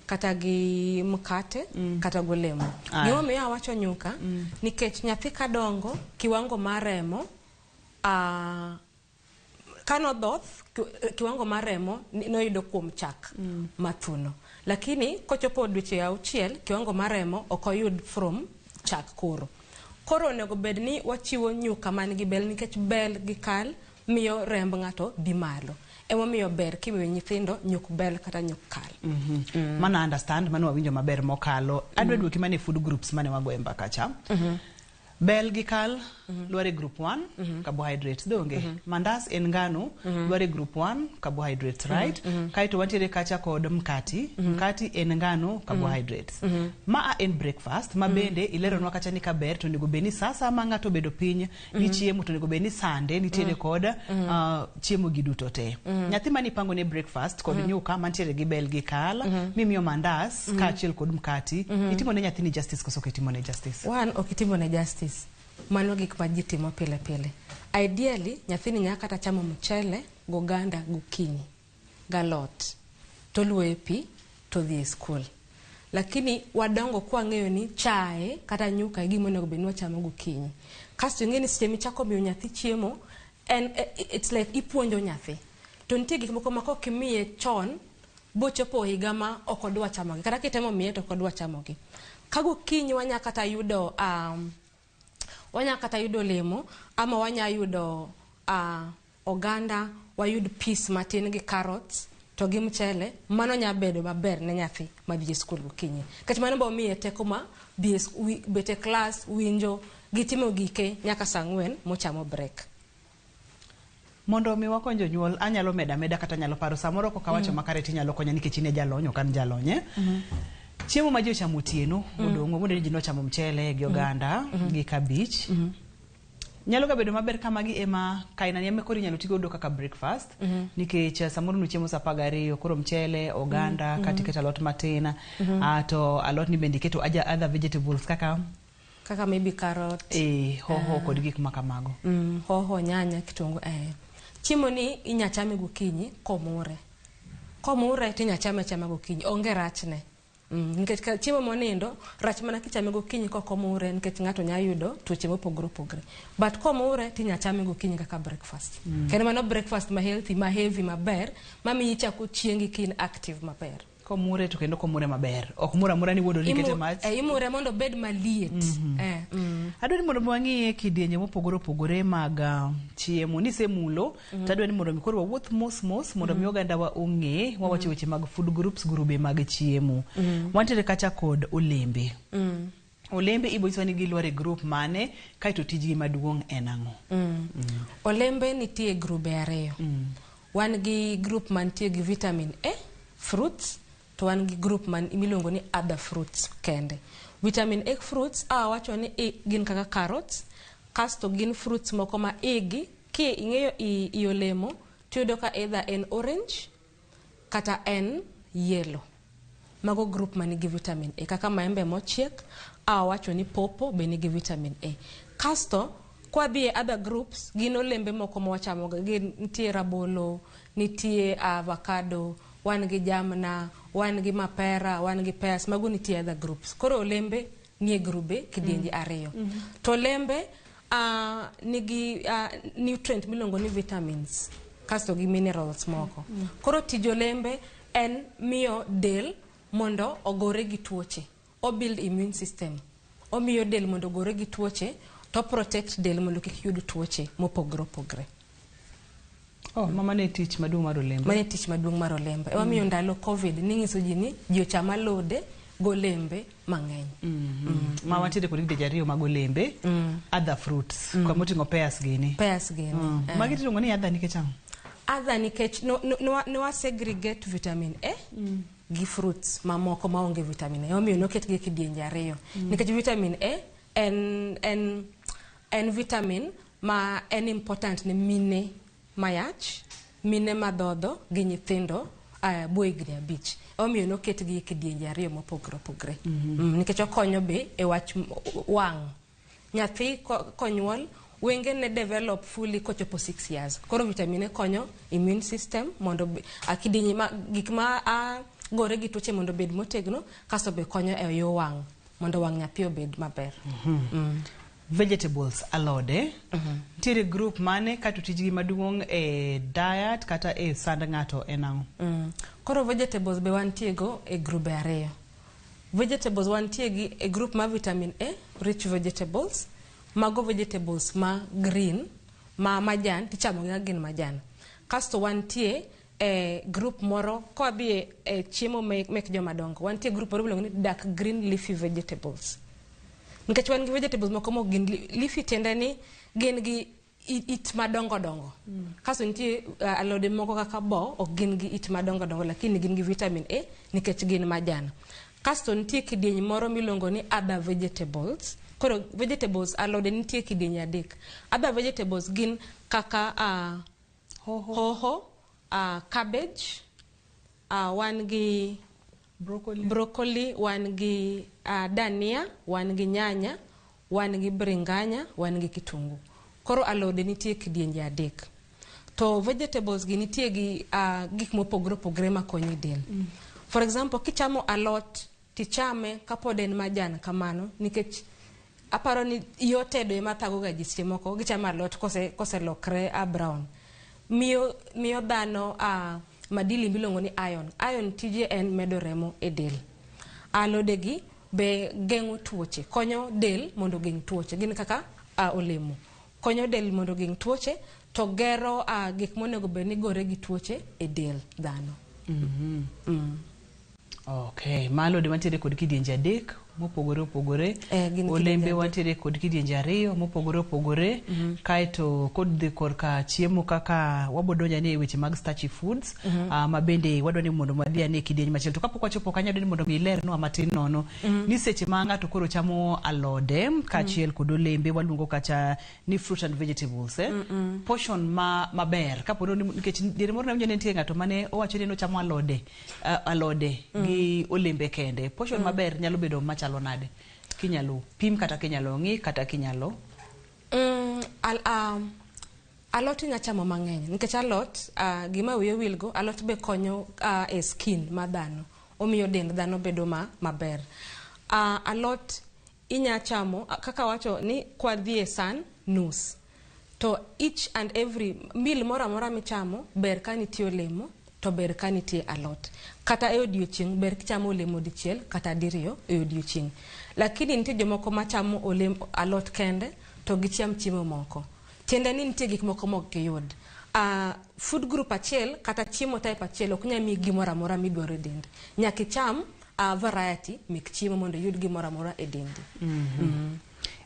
kata gi mkate, kata golemo. Gimomiyo awacho nyuka, nikech nyathi kadongo, kiwango mar remo, kanodhoth, kiwango mar remo noyudo kuom chak mathuno. Lakini kochopo dweche 6, kiwango mar remo ok oyud from chak koro. Koro onego bed ni wachiwo nyuka man gi bel, nikech bel gi kal miyo remb ng'ato dhi malo. Emomiyo ber kimiyo nyithindo nyuk bel kata nyuk kal. Mana understand, mano wawinjo maber mokalo. Adwa duoki mane food groups mane wagoye mbaka cha. Bel gi kal dware group 1 carbohydrates, donge? Mandas en ngano, dware group 1 carbohydrates, right? Kaeto wantiere kacha kod mkati. Mkati en ngano, carbohydrates. Ma en breakfast ma bende ileronwa kacha ni kaber to onego bed ni sa ma ng'ato obedo piny gi chiemo to onego bed ni sande nitiere kod chiemo gi duto te. Nyathi mani ipango ne breakfast kod nyuka mantiere gi bel gi kal, mimiyo mandas kaachiel kod mkati, itimo ne nyathini justice koso ok itimo ne justice? One, ok itimo ne justice. Mano gik ma ji timo pile pile. Ideally, nyathini nyaka kata chamo mchele goganda gokinyi, galot, toluoye pi, to dhi e skul. Lakini wadongo kwang'eyo ni chae kata nyuka e gima onego bed ni wachamo gokinyi. Kasto ing'e ni seche michako miyo nyathi chiemo, en, it's like ipuonjo nyathi. To nitie gik moko ma kok imiye chon, bochopo higa ma ok odwa chamogi. Kata kitemo miye to ok odwa chamogi. Ka gokinyi wanya kata yudo wanya kata yudo olemo, ama wanya yudo oganda, wayud peas matin gi carrots to gi mchele, mano nya bedo maber ne nyathi madhi e skul gokinyi. Nikech mano bo miye teko ma dhi e bet e klas, winjo, gi timo gike nyaka saa 4 mochamo break. Mondo mi wakony jonyuol, anyalo medo ameda kata anyalo paro samoro kok awacho makare tinyalo konya nikech in e jalony, ok an jalony. Chiemo ma ji ochamo otieno, odong', wawuondo ni ji nochamo mchele gi oganda, gi kabich. Nyalo ga bedo maber ka magi ema kaina ni ema koro inyalo tigodo kaka breakfast, nikech samoro nuchiemo saa 12, koro mchele, oganda, kata iketo alot matin, to alot ni bende iketo other vegetables kaka Kaka maybe carrot. Hoho kod gik ma kamago. Hoho, nyanya, kitungu. Chiemo ni inya chame gokinyi komure. Komure tinya chame achama gokinyi, onge rachne. Nikech ka chiemo monindo rach mana kichame gokinyi kok omure, nikech ng'ato nya yudo tuoche mopogore opogore. But komure tinya chame gokinyi kaka breakfast. Kendo mano breakfast ma healthy, ma heavy maber, mamiyi ichako chiengi ka in active maber. Komure to kendo komure maber. Ok mura amura ni wuondo ni ikete mach. Imure mondo obed maliet. Adwa ni mondo wang'iye kidienje mopogore opogore mag chiemo. Nisemulo, to adwa ni mondo mi koro wawuoth mos mos mondo mi oganda wa ong'e, wawacho weche mag food groups, grube mag chiemo. Wantiere kacha kod olembe. Olembe ibo nyisowa ni gilwar e group mane, kaeto tijgi maduong' en ang'o? Olembe nitie e grube ariyo. Wan gi group mantie gi vitamin A fruits, to wan gi group man miluongo ni other fruits kende. Vitamin A fruits awacho ni gin kaka carrots, kasto gin fruits moko ma igi ki ing'eyo i olemo tiyudo ka either en orange kata en yellow. Mago group manigi vitamin A kaka maembe mochiek, awacho ni pawpaw be nigi vitamin A. Kasto kwadhi e other groups, gin olembe moko ma wachamo, gin nitie rabolo, nitie avocado, wan gi jamna, wan gi mapera, wan gi pears, mago nitie other groups. Koro olembe nie grube kidienje ariyo. To olembe nigi nutrient miluongo ni vitamins kasto gi minerals moko. Koro tij olembe en miyo del mondo ogore gi tuoche. O build immune system. Omiyo del mondo ogore gi tuoche, to protect del mondo kik yud tuoche mopogore opogore. Oh, mama ne tich maduong' mar olembe. Mano e tich maduong' mar olembe. Emomiyo ndalo Covid ning'iso ji ni ji ocham alode golembe mang'eny. Ma wantiere kod kidienje ariyo mag olembe, other fruits, kama oting'o pears gini. Pears gini. Magi tiluongo ni other nikech ang'o? Other nikech no segregate vitamin A gi fruits mamoko maonge vitamin A. Omiyo noketgi e kidienje ariyo. Nikech vitamin A en vitamin ma en important ne mine mayach, mine madhodho gi nyithindo bwo higni 5. Omiyo noketgi e kidienje ariyo mopogore opogore. Nikech okonyo be e wach wang'. Nyathi konyuol, wenge ne develop fully kochopo 6 years. Koro vitamin A konyo immune system mondo kidienje ma gik ma gore gi tuoche mondo obed motegno, kasto be konyo e yo wang' mondo wang' nyathi obed maber. Vegetables, alode. Nitiere group mane, kato tijgi maduong' e diet kata e sand ng'ato en ang'o? Koro vegetables be wantie go e grube ariyo. Vegetables wantie gi e group ma vitamin A rich vegetables, mago vegetables ma green, ma majan, tichamo gi gin majan. Kasto wantie e group moro, kwadhi e chiemo mek joma dongo, wantie group moro miluongo ni dark green leafy vegetables. Nikech wan gi vegetables moko mok gin leafy, tiende ni gin gi it madongo dongo. Kasto nitie alode moko kaka bo, ok gin gi it madongo dongo, lakini gin gi vitamin A nikech gin majan. Kasto nitie kidieny moro miluongo ni other vegetables. Koro vegetables, alode nitie kidieny adek. Other vegetables gin kaka hoho, cabbage, wan gi broccoli, broccoli, wan gi dania, wan gi nyanya, wan gi bringanya, wan gi kitungu. Koro alode nitie kidienje adek. To vegetables gi nitie gi gik mopogore opogore makonyo del. For example, kichamo alot tichame kapod en majan kamano, nikech aparo ni yo tedo ema thago ga ji seche moko, gichamo alot koselokre a brown. Miyo dhano madili miluongo ni iron. Iron tije en medo remo e del. Alode gi be geng'o tuoche, konyo del mondo ogeng' tuoche. Gin kaka olemo. Konyo del mondo ogeng' tuoche, to gero gik monego bed ni gore gi tuoche e del dhano. Okay, ma alode mantiere kod kidienje adek mopogore opogore. Gin Olembe kidienje adek. wantiere kod kidienje ariyo mopogore opogore. Kaeto kodhi korka chiemo kaka wabodonjo ane e weche mag starchy foods, ma bende wadwa ni mondo wadhi ane e kidieny machielo. To kapok wachopo kanyo, adwa ni mondo mi ilernwa matin nono ni seche ma ng'ato koro chamo alode kaachiel kod olembe, waluongo kacha ni fruit and vegetables, eh? Portion ma maber kapo ni, nikech diere moro nawinjo ni nitie ng'ato mane owacho ni nochamo alode gi olembe kende. Portion maber nyalo bedo machalo nade? Kinyalo pim kata kinyalo ng'i kata kinyalo Alot inya chamo mang'eny nikech alot, gima wiye wilgo, alot be konyo e skin ma dhano, omiyo dend dhano bedo maber. Alot inya chamo, kaka wacho ni kwadhi e san nus to each and every meal moro amora michamo ber ka nitie olemo to ber ka nitie alot. Kata e odiochieng' ber kichamo olemo dichiel kata diriyo e odiochieng'. Lakini nitie jomoko machamo alot kende to gicham chiemo moko. Tiende ni nitie gik moko mok giyud. Food group achiel kata chiemo type achiel ok nyal miyi gimoro amora midwaro e dendi. Nyaka icham a variety mek chiemo mondo iyud gimoro amora e dendi.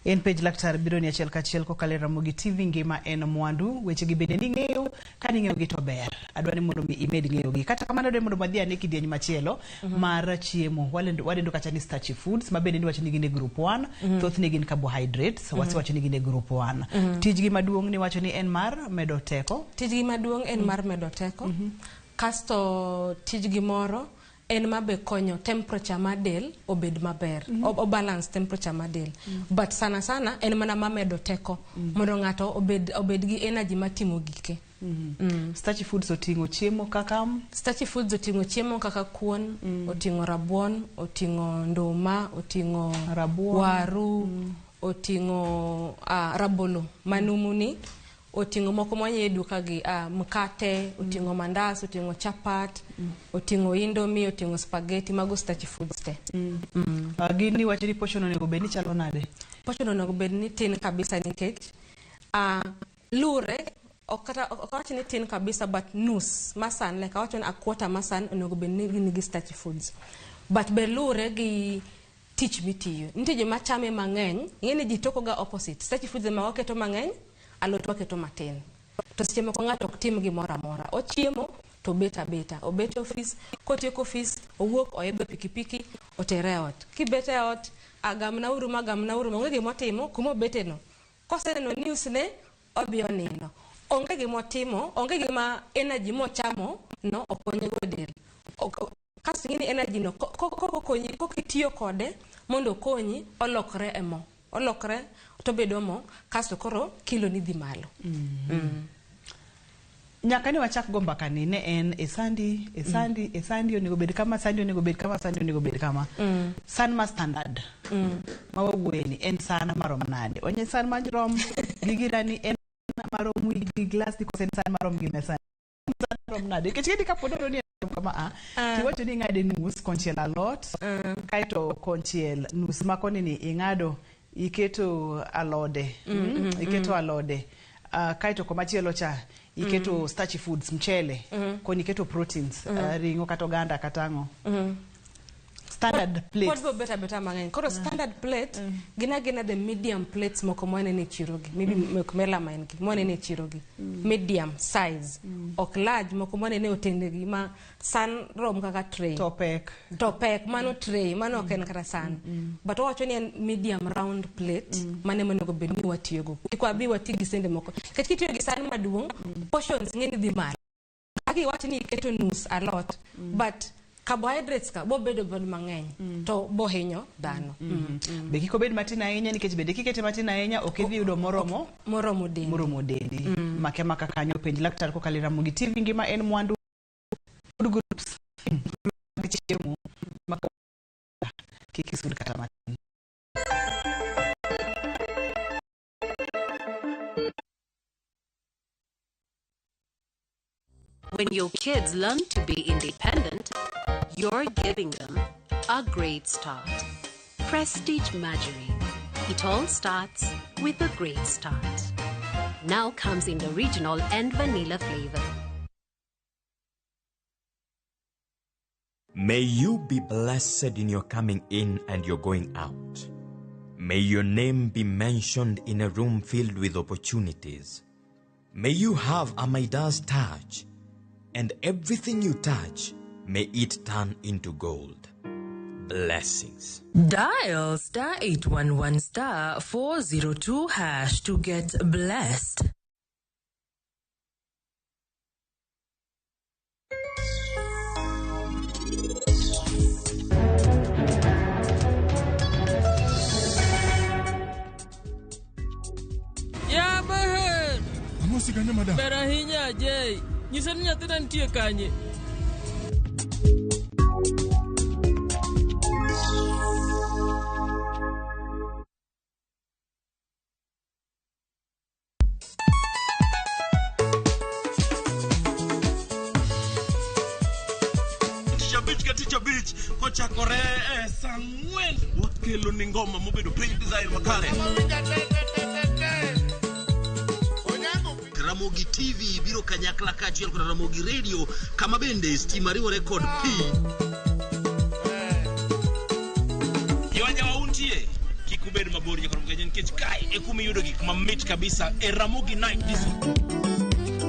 En penj laktar biro ni achiel kachiel kokalo e Ramogi TV ngima en mwandu weche gi bende ning'eyo ka ning'eyo gi to ber adwa ni mondo mi imed ng'eyo gi kata kamano adwa ni mondo wadhi ane kidieny machielo mar chiemo wadendo kacha ni starchy foods ma bende niwacho ni gin e group 1 thothne gin carbohydrates wasewacho ni gin e group 1 tijgi maduong' niwacho ni en mar medo teko. Tijgi maduong' en mar medo teko. Kasto tijgi moro en mabe konyo temperature mar del obed maber, o balance temperature mar del. But sana sana en mana mamedo teko mondo ng'ato obed gi energy matimo gike. Starchy foods oting'o chiemo kaka Starchy foods oting'o chiemo kaka kuon, oting'o rabuon, oting'o nduma, oting'o waru, oting'o rabolo manumuni, oting'o moko mwanyiewo e duka gi mkate, oting'o mandas, oting'o chapat, oting'o indomie, oting'o spaghetti, mago starchy foods te. Gin iwacho ni portion onego bed ni chalo nade? Portion onego bed ni tin kabisa nikech lure ok awach ni tin kabisa but nus masan, like awacho ni a quarter masan onego bed ni gin gi starchy foods. But be lure gi tich mitiyo. Nitie joma chame mang'eny, ing'e ni ji toko ga opposite. Starchy foods ema waketo mang'eny, alot waketo matin. To seche moko ng'ato ok tim gimoro amora. Ochiemo to obet abeta. Obet e ofis, kotieko ofis, owuok oidho pikipiki, otere e ot. Kibet e ot, agamna uru magamna uru, onge gimotimo kuma obete no. Koseneno news ne, odhi onindo. Onge gimotimo, onge gima energy mochamo no okonye go del. Kasto ing'e ni energy no kokonyi, kokitiyo kode mondo okonyi, olokre e mo. Olokre to bedo mo, kasto koro kilo ni dhi malo. Nyaka ne wachak go mbaka ni ne en e sandi, e sandi, e sandi onego bed kama, sandi onego bed kama, sandi onego bed kama. San ma standard. Ma wawuoye ni en san marom nade? Onye san marom gi girani en marom gi glass ni koso en san marom gi mesa. San marom nade? Nikech kedi kapo nono ni en kama a, tiwacho ni ing'ade nus konchiel alot, kaeto konchiel nus makoni ni ing'ado iketo alode, iketo alode. Kaeto komachielo cha iketo starchy foods, mchele, koni iketo proteins, ring'o kata oganda kata ang'o. Standard plate. Pod bo beta beta mang'eny. Koro standard plate gin agina the medium plates moko mwaneno e chiro gi. Maybe mek melamine gi mwaneno e chiro gi. Medium size. Ok large moko mwaneno e otende gi ma san rom kaka tray. To pek. To pek mano tray, mano ok en kata san. But owacho ni en medium round plate mane monego bed ni watiyogo. Kik wabi wati gi sende moko. Nikech kitiyo gi san maduong', portions ng'eny dhi malo. Kaka iwacho ni iketo nus alot, but carbohydrates ka bo bedo bod mang'eny to bo hinyo dhano. Be kik obed matin ahinya nikech bende kikete matin ahinya ok idhi yudo moromo moromo dendi. Moromo dendi. Make maka kanyo penj laktar kokalo e Ramogi TV ngima en mwandu food groups mag chiemo ma kik isud kata matin. When your kids learn to be independent, you're giving them a great start. Prestige Margarine. It all starts with a great start. Now comes in the original and vanilla flavor. May you be blessed in your coming in and your going out. May your name be mentioned in a room filled with opportunities. May you have a Midas touch, and everything you touch, may it turn into gold. Blessings. Dial star 811 star 402 hash to get blessed. Ya ber. Amosi kanyo madam. Ber ahinya Jay. Nyisa ni nyathina nitie kanye. Tich abich ka tich abich kochakore e saa ang'wen wakelo ni ngoma mobedo piny design makare. Ramogi TV biro kanyakla kaachiel kod Ramogi Radio kama bende stima riwore kod pi. Untie kik ubed mabor nyakoro mgenye nikech kae e kuma iyudo gik mamit kabisa e Ramogi Night Disco.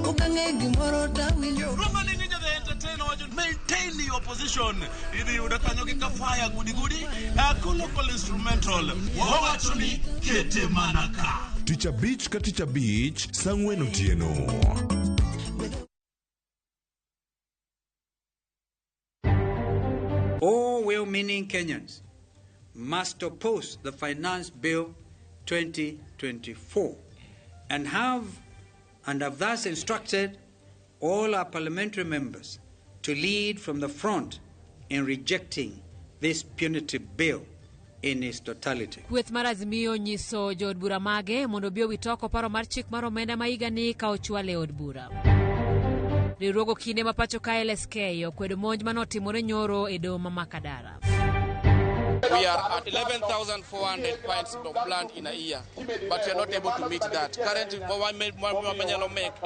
Okang'e gimoro tawinjo. Roma ni Ninja the Entertainer wacho maintain your position. Idhi yudo kanyo gi kafaya gudi gudi. Local instrumental. Wawacho ni kete mana ka. Tich abich ka tich abich saa ang'wen otieno. All well meaning Kenyans must oppose the Finance Bill 2024 and have thus instructed all our parliamentary members to lead from the front in rejecting this punitive bill in its totality. Kweth mar Azimio nyiso jood bura mage mondo obi owit oko paro mar chik mar omenda ma higani ka ochwal e od bura. Riwruog okinde ma pacho ka LSK okwedo monj manotimore nyoro e doho ma Makadara. We are at 11,400 pints of plant in a year, but we are not able to meet that. Currently, what we make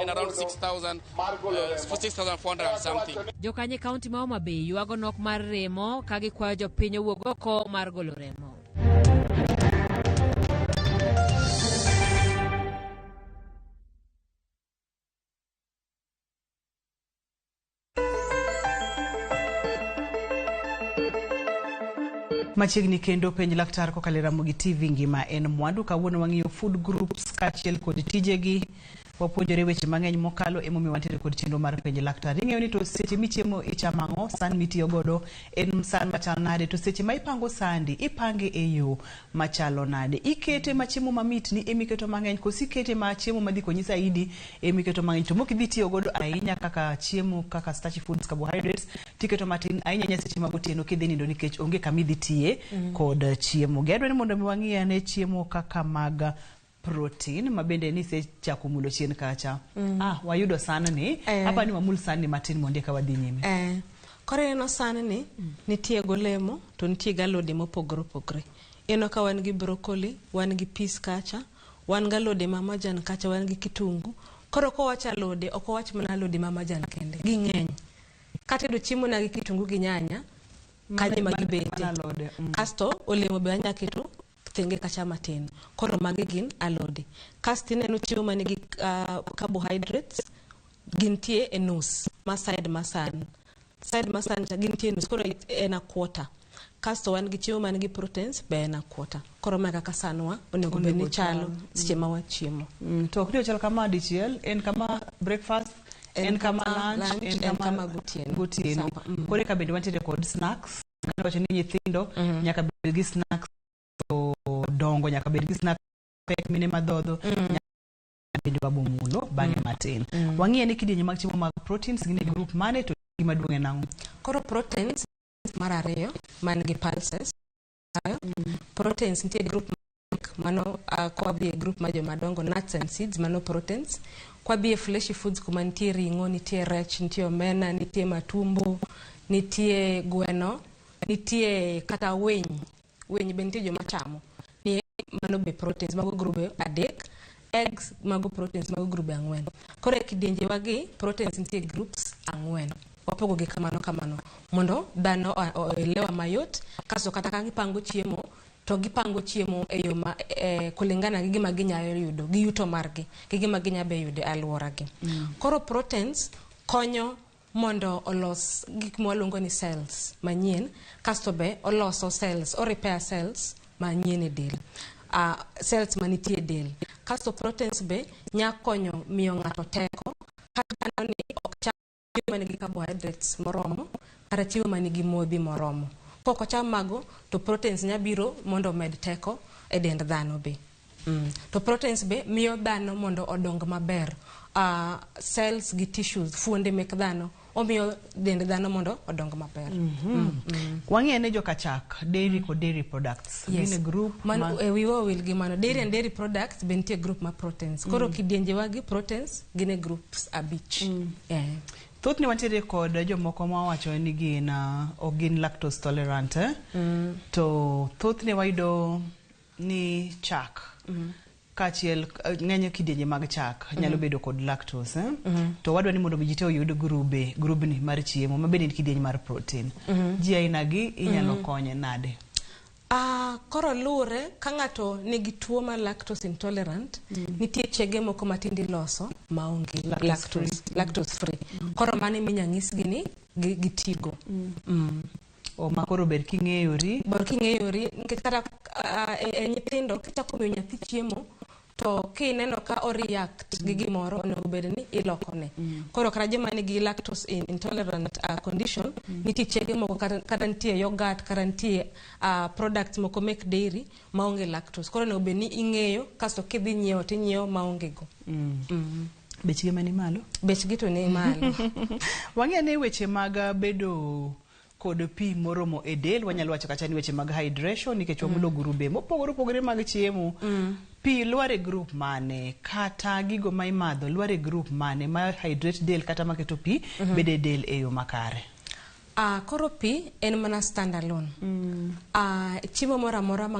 in around 6,400 and something. Jokanye kaunti ma Homa Bay ywago nok mar remo ka gikwayo jopiny owuog oko mar golo remo. Machiegni kendo penj laktar kokalo e Ramogi TV ngima en mwandu. Kawuono wang'iyo food groups kaachiel kod tijegi. Wapuonjore weche mang'eny mokalo emomiyo wantiere kod chenro mar penj laktar. Ing'eyo ni to seche michiemo ichamo ang'o, san mitiyo godo en san machal nade, to seche ma ipango sandi ipange e yo machalo nade. Ikete ma chiemo mamit ni emiketo mang'eny koso ikete ma chiemo madhi konyi saidi emiketo mang'eny, to mok idhi tiyo godo ahinya kaka chiemo kaka starchy foods, carbohydrates tiketo matin ahinya ahinya seche mag otieno kidhi nindo nikech onge kama idhi tiye kod chiemo. Gi adwa ni mondo mi wang'i ane chiemo kaka mag protein ma bende ni sechako mulo chien kacha. Wayudo san ni hapa ni wamul san ni matin mondo eka wadhi nyime. Koro ineno san ni nitie golemo to nitie galode mopogore opogore. Ineno ka wan gi broccoli, wan gi peas kacha, wan galode ma majan kacha, wan gi kitungu. Koro kowach alode, ok owach mana alode ma majan kende, ging'eny. Katedo chiemo na gi kitungu gi nyanya, kanyo ma gibete. Kasto olemo be anya keto thenge kacha matin. Koro magi gin alode. Kasto ineno chiemo manigi carbohydrates gintie e nus ma side ma san. Side ma san cha gintie e nus, koro en a quarter. Kasto wan gi chiemo manigi proteins be en a quarter. Koro mae kaka sanwa onego bed ni chalo seche ma wachiemo. To ok ni ochal kama dichiel, en kama breakfast, en kama lunch, en kama gotieno. Koro eka bende wantiere kod snacks. Wacho ni nyithindo nyaka bed gi snacks, dongo nyaka bed gi snacks, pek mine madhodho nyaka bende wabomulo bang'e matin. Wang'iye ni kidienje mag chiemo mag proteins gin e group mane to gima duong' en ang'o? Koro proteins mar ariyo man gi pulses. Proteins nitie group mano kwadhi e group ma joma dongo, nuts and seeds mano proteins. Kwadhi e fleshy foods kuma nitie ring'o, nitie rech, nitie omena, nitie matumbo, nitie gweno, nitie kata winy. Winy be nitie joma chamo. Ni mano be proteins mago grube adek. Eggs mago proteins mago grube ang'wen. Koro e kidienje wagi proteins nitie groups ang'wen. Wapogo gi kamano kamano mondo dhano oelewa mayot. Kasto kata ka gipango chiemo to gipango chiemo e yo ma kulingana gi gima ginyalo yudo gi yuto margi gi gima ginyalo yudo e alworagi. Koro proteins konyo mondo olos gik mwaluongo ni cells manyien, kasto be oloso cells, o repair cells manyien e del, cells manitie e del. Kasto proteins be nya konyo miyo ng'ato teko kata dhano ni ok cham chiemo manigi carbohydrates moromo kata chiemo manigi modhi moromo. Kok ocham mago to proteins nya biro mondo omed teko e dend dhano be. To proteins be miyo dhano mondo odong maber. Cells gi tissues, fuonde mek dhano, omiyo dend dhano mondo odong maber. Wang'iyo ne joka chak, dairy kod dairy products. Yes. Gin e group mano wiwa owil gi mano. Dairy and dairy products be nitie group ma proteins. Koro kidienje wagi proteins gin e groups abich. Thothne wantiere kod jomoko ma wacho ni gin ok gin lactose tolerant, To thothne wayudo ni chak kaachiel ng'eny kidienje mag chak nyalo bedo kod lactose, To wadwa ni mondo mi ji te oyud grubni mar chiemo ma bende en kidieny mar protein. Ji aina gi inyalo konye nade? Koro luwre ka ng'ato nigi tuo mar lactose intolerant, nitie chege moko matinde iloso maonge lactose, lactose free. Koro mano eminya nyisgi ni gitigo. O ma koro ber king'eyori. Ber king'eyori nikech kata e nyithindo kichako miyo nyathi chiemo to kineno ka o react gi gimoro, onego bed ni ilokone. Koro kata joma nigi lactose intolerant condition, nitie chege moko kata nitie yogurt, kata nitie products moko mek dairy maonge lactose. Koro onego bed ni ing'eyo kasto kidhi nyiewo tinyiewo maonge go. Bechgi mani malo? Bechgi to ni malo. Wang'e ni weche mag bedo kod pi moromo e del, wanyalo wacho kacha ni weche mag hydration, nikech wamulo grube mopogore opogore mag chiemo. Pi lwar e group mane, kata gigo ma imadho lwar e group mane ma hydrate del kata maketo pi bedo e del e yo makare? Koro pi en mana stand alone. Chiemo moro amora ma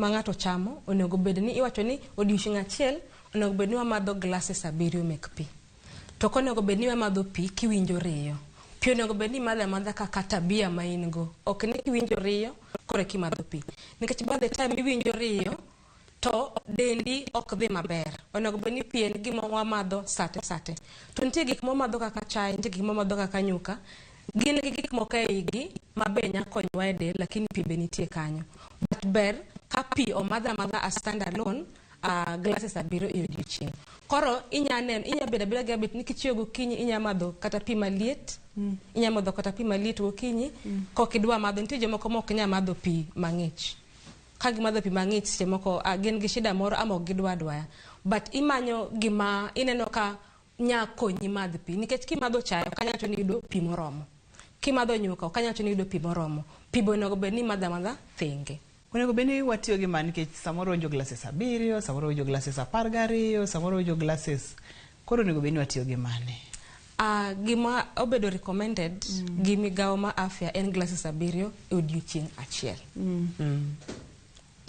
ng'ato chamo onego bed ni iwacho ni odiochieng' achiel onego bed ni wamadho glasses 7 mek pi. To ok onego bed ni wamadho pi kiwinjo riyo. Pi onego bed ni imadho amadha kaka tabia ma in go. Ok ni kiwinjo riyo koro eka imadho pi. Nikech by the time iwinjo riyo to dendi ok dhi maber. Onego bed ni pi en gima wamadho sate sate. To nitie gik mwamadho kaka chae, nitie gik mwamadho kaka nyuka. Gin gi gik moko e igi ma be nya konyowa e del, lakini pi be nitie kanyo. But ber ka pi omadh amadha as stand alone, glasses 7 e odiochieng'. Koro inya neno, inya bedo abeda gi habit ni kichiewo gokinyi inya madho kata pi maliet. Inya madho kata pi maliet gokinyi. Kok idwa madho, nitie jomoko ma ok nya madho pi mang'ich. Ka gimadho pi mang'ich seche moko gin gi shida moro ama ok gidwa dwaya. But imanyo gima ineno ka nya konyi madh pi. Nikech kimadho chae ok anyal wacho ni iyudo pi moromo. Kimadho nyuka ok anyal wacho ni iyudo pi moromo. Pi be onego bed ni imadho amadha thenge. Onego bed ni watiyo gi ma nikech samoro winjo glasses 7, samoro winjo glasses 12, samoro winjo glasses. Koro onego bed ni watiyo gi mane? Gima obedo recommended gi migawo ma afya en glasses 7 e odiochieng' achiel.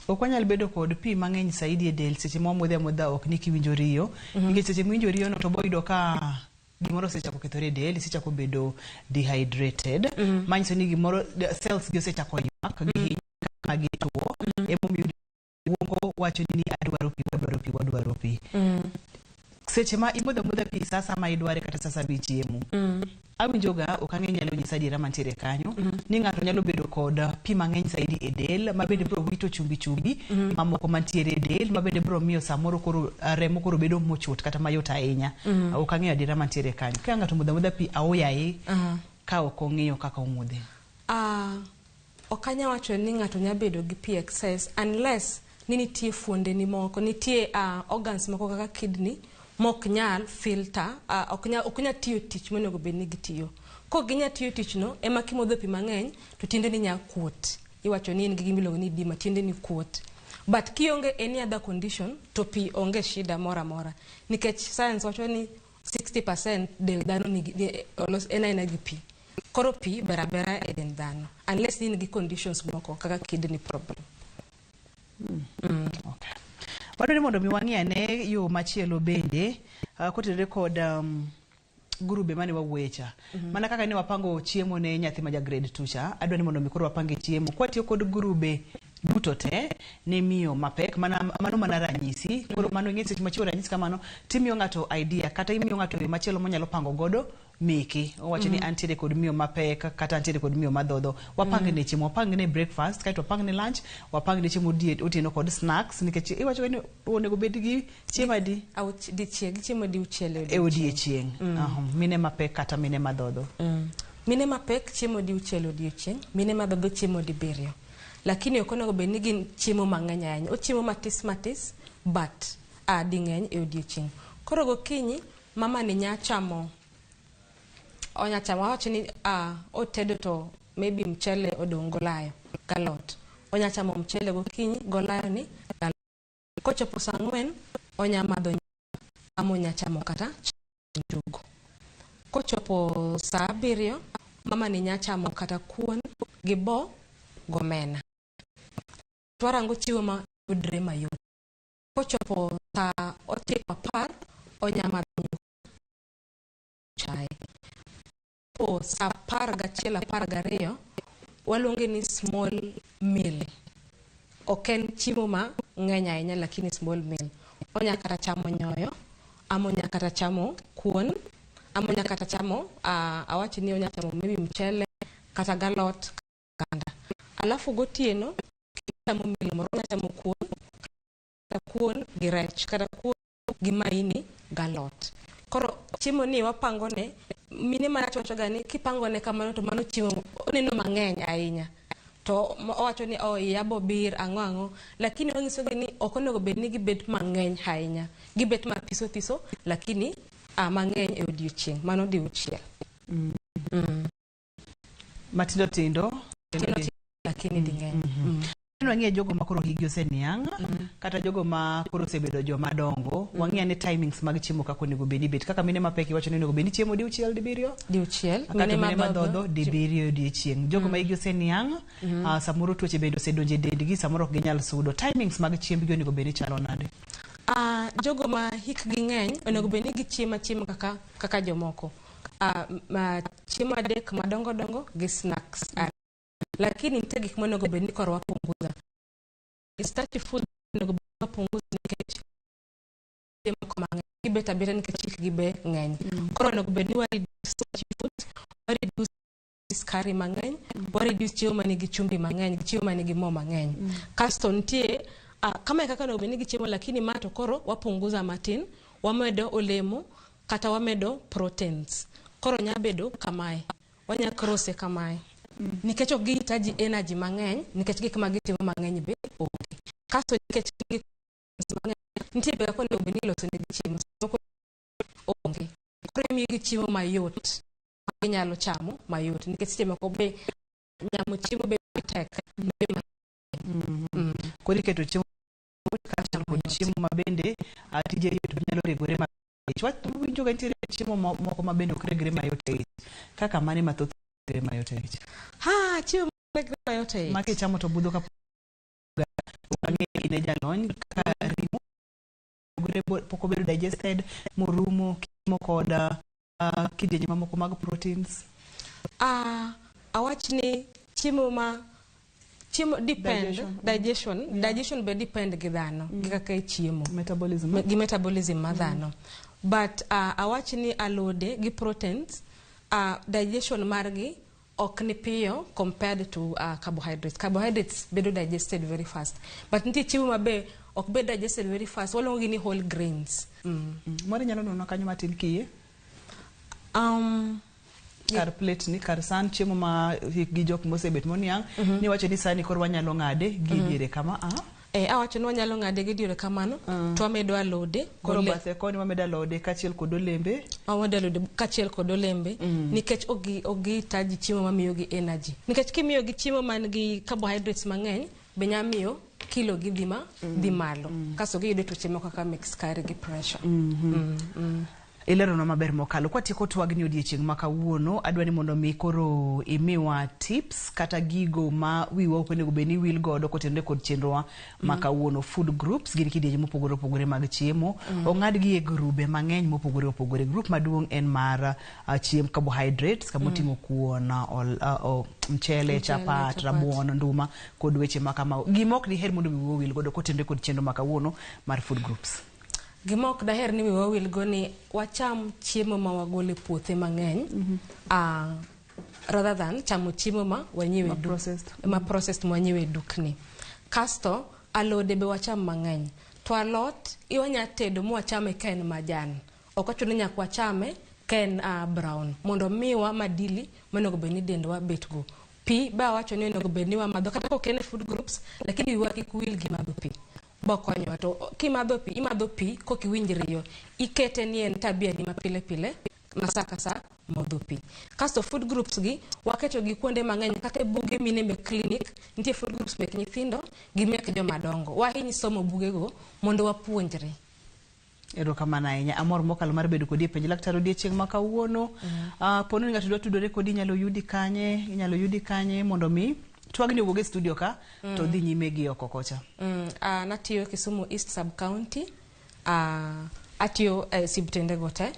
Ok wanyal bedo kod pi mang'eny saidi e del seche ma wamodhe amodha ok ni kiwinjo riyo. Nikech seche miwinjo riyo no to boyudo ka gimoro osechako kethore e del, isechako bedo dehydrated. Manyiso ni gimoro cells gi osechako ywak gi ma gituo. Emomiyo obwongo wacho ni adwaro pi, wadwaro pi, wadwaro pi. Seche ma imodho amodha pi sa sama idware kata sa sama ichiemo. Awinjoga, ok ang'e nyalo nyisa adiera mantiere kanyo, ni ng'ato nyalo bedo kod pi mang'eny saidi e del, ma bende biro wito chumbi chumbi mamoko mantiere e del, ma bende biro miyo samoro koro remo koro bedo mochot kata mayot ahinya. Ok ang'eyo adiera mantiere kanyo. Ka ng'ato modho amodha pi aoyaye ka ok ong'iyo kaka omodhe. Ok anyal wacho ni ng'ato nyalo bedo gi pi excess unless ni nitie fuondeni moko, nitie organs moko kaka kidney mok nyal filter, ok nyal tiyo tich monego bed ni gitiyo. Kok ginyal tiyo tich no, ema kimodho pi mang'eny to tiendeni nya kuot. Iwacho ni in gi gima iluongo ni edema, tiendeni kuot. But kionge any other condition to pi onge shida moro amora. Nikech science wacho ni 60% del dhano nigi, olos en aina gi pi. Koro pi ber abera e dend dhano unless in gi conditions moko kaka kidney problem. Okay. Wadwaro mondo mi wang'i ane yo machielo bende kotenore kod grube mane wawuoye cha. Mana kaka ne wapango chiemo ne nyathi ma ja grade 2 cha, adwa ni mondo mi koro wapange chiemo kwatiyo kod grube duto te ne miyo mapek, mano mana ranyisi. Koro mano ing'e seche machiwo ranyisi kamano timiyo ng'ato idea kata imiyo ng'ato yo machielo monyalo pango godo meke. Owacho ni antiere kod miyo mapek kata antiere kod miyo madhodho. Wapang ne chiemo, wapang ne breakfast, kaeto wapang ne lunch, wapang ne chiemo otieno kod snacks, nikech iwacho ni onego bed gi chiemo adi? Dichiel, gi chiemo diuchiel e odiechieng'. Mine mapek kata mine madhodho. Mine mapek chiemo diuchiel odiechieng', mine madhodho chiemo dibiriyo. Lakini ok onego bed ni gin chiemo mang'eny ahinya. Ochiemo matis matis but ding'eny e odiechieng'. Koro gokinyi mama ni nya chamo, onya chamo, awacho ni otedo to maybe mchele odong' golayo galot. Onya chamo mchele gokinyi golayo ni galot. Kochopo saa 4 onya madho ama onya chamo kata njugu. Kochopo saa 7 mama ni nya chamo kata kuon gi bo gomena. Twarango chiemo ma yudre mayot. Kochopo saa 9:10 onya madho chae. Po saa 11 12 waluonge ni small meal. Ok en chiemo ma ng'eny ahinya, lakini small meal. Onya kata chamo nyoyo, ama onya kata chamo kuon, ama onya kata chamo, awach ni onya chamo maybe mchele kata galot kanda. Alafu gotieno chamo meal moro, onya chamo kuon, kata kuon gi rech, kata kuon gi maini galot. Koro chiemo ni wapango ne mine mana wacho ga ni kipango ne kamano to mano chiemo oneno mang'eny ahinya. To owacho ni oh iya bobir ang'o ang'o, lakini wanyiso gi ni ok onego bed ni gibet mang'eny ahinya, gibet mathiso thiso lakini mang'eny e odiochieng', mano diuchiel. Matindo tindo tindo tindo lakini ding'eny. Wang'iyo jogo ma koro hikgi oseniang' kata jogo ma koro osebedo joma dongo, wang'iyo ane timings mag chiemo kaka onego bed ni bet. Kaka mine mapek iwacho ni onego bed ni chiemo diuchiel dibiriyo, diuchiel, kata mine madhodho dibiriyo odiochieng'. Jogo ma hikgi oseniang', samoro tuoche bende osedonjo e dendgi, samoro ok ginyal sudo. Timings mag chiembgi onego bed ni chalo nade? Jogo ma hikgi ng'eny onego bed ni gichiemo achiema kaka jomoko. Chiemo adek madongo dongo gi snacks. Lakini nitie gik monego bed ni koro wapunguza. Starchy food onego bed ni wapunguza nikech moko mang'eny gibet abeta nikech hikgi be ng'eny. Koro onego bed ni wa reduce starchy food, wa reduce sukari mang'eny, wa reduce chiemo manigi chumbi mang'eny, gi chiemo manigi mo mang'eny. Kasto nitie kama e kaka onego bed ni gichiemo, lakini ma to koro wapunguza matin, wamedo olemo kata wamedo proteins. Koro nya bedo kamae, wanya cross kamae. Nikech ok gihitaji energy mang'eny, nikech gik ma gitimo mang'eny be onge. Kasto nikech gik mang'eny, nitie be kaka onego bed ni iloso negi chiemo, moko onge. Koro imiyogi chiemo mayot, ma ginyalo chamo mayot, nikech seche moko be nyamo chiemo be tek. Koro iketo chiemo kaachiel kod chiemo ma bende tije yot nyalo regore mayot. Wawinjo ka nitiere chiemo moko ma bende ok regre mayot e ich. Kaka mane mathoth regre mayot e ich? Ha, chiemo regre mayot e ich. Ma kichamo to budho ka wang'eyo in e jalony ka ring'o pok obedo digested morumo kimo kod kidienje mamoko mag proteins. Awach ni chiemo ma chiemo depend digestion, digestion be depend gi dhano, gi kaka ichiemo, metabolism, gi metabolism ma dhano. But awach ni alode gi proteins, digestion margi ok ni piyo compared to carbohydrates. Carbohydrates bedo digested very fast, but nitie chiemo ma be ok bed digested very fast, waluongo gi ni whole grains. Moro inyalo nono kanyo matin kiyie? Kar plate ni, kar san chiemo ma hikgi jok mosebet moniang', ni wacho ni sani koro wanyalo ng'ade gi diere kama. Awacho ni wanyalo ng'ade gi diere kamano, to wamedo alode. Koro bathe koni wamedo alode kaachiel kod olembe. Wamedo alode kaachiel kod olembe, nikech ok gihitaji chiemo mamiyogi energy. Nikech kimiyogi chiemo man gi carbohydrates mang'eny, be nya miyo kilo gi dhi malo. Kasto giyudo tuoche moko kaka mek sukari gi pressure. Ileronwa maber mokalo. Kwatieko twagni odiechieng' ma kawuono, adwa ni mondo mi koro imiwa tips kata gigo ma wiwa ok onego bed ni wil godo kotenore kod chenrowa ma kawuono. Food groups gin kidienje mopogore opogore mag chiemo. Ong'adgi e grube mang'eny mopogore opogore. Group maduong' en mar chiemb carbohydrates kamoting'o kuon, mchele, chapat, rabuon, nduma kod weche ma kamago. Gima ok diher mondo wiwa owil godo kotenore kod chenro ma kawuono mar food groups. Gima ok daher ni wiwa wil go ni wacham chiemo ma wagolo e puothe mang'eny, rather than chamo chiemo ma wanyiewe ma processed ma wanyiewe dukni. Kasto alode be wacham mang'eny. To alot iwanya tedo mwachame ka en majan. Ok ochuno ni nyaka wachame ka en brown, mondo miwa madili monego bed ni dendwa bet go. Pi be awacho ni onego bed ni wamadho kata kok en e food groups, lakini wiwa kik wil gi madho pi. Bokonyowa to kimadho pi, imadho pi kok iwinj riyo, ikete ni en tabia ni ma pile pile, ma sa ka sa modho pi. Kasto food groups gi waketo gi kuonde mang'eny, kata e buge mine mek clinic, nitie food groups mek nyithindo gi mek joma dongo. Wahiny somo bugego mondo wapuonjre. Erokamano ahinya. Amor mokalo mar bedo kodi e penj laktar odiechieng' ma kawuono. Pono ni ng'ato dwa tudore kodi, inyalo yudi kanye? Inyalo yudi kanye mondo mi twagni owuog e studio ka to dhi nyime gi oko kocha? Natiyo Kisumu East Sub County. Atiyo sibtende go te.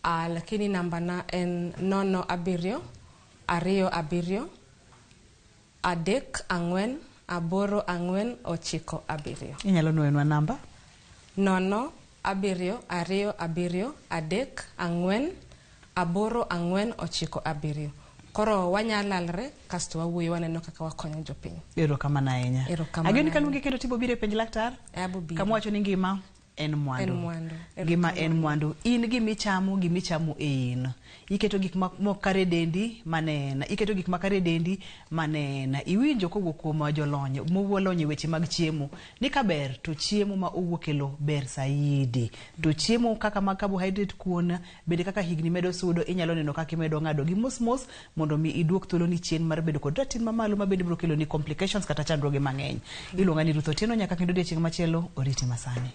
Lakini namba na en 0 7 2 7 3 4 8 4 9 7. Inyalo nuoyonwa namba? 0 7 2 7 3 4 8 4 9 7. Koro wanyalalre kasto wawuoyo, waneno kaka wakonyo jopiny. Erokamano ahinya. Erokamano. Ageni kaluongi kendo tibo biro e Penj Laktar. Abo biro. Kama wacho ni ngima en mwandu. En mwandu. Ngima en mwandu. In gimichamo, gimichamo e in. Iketo gik mok kare e dendi, mane en. Iketo gik makare e dendi, mane en. Iwinjo kowuok kuom jolony, mowuo lony e weche mag chiemo. Ni kaber to chiemo ma owuok e lowo ber saidi. To chiemo kaka mag carbohydrate kuon, bende kaka higni medo sudo, inyalo neno kaka imedo ng'ado gi mos mos mondo mi iduok thuolo ni chien mar bedo kod ratil mamalo ma bende biro kelo ni complications kata chandruoge mang'eny. Iluonga ni Ruth Otieno, nyaka kendo odiochieng' machielo, oriti masani.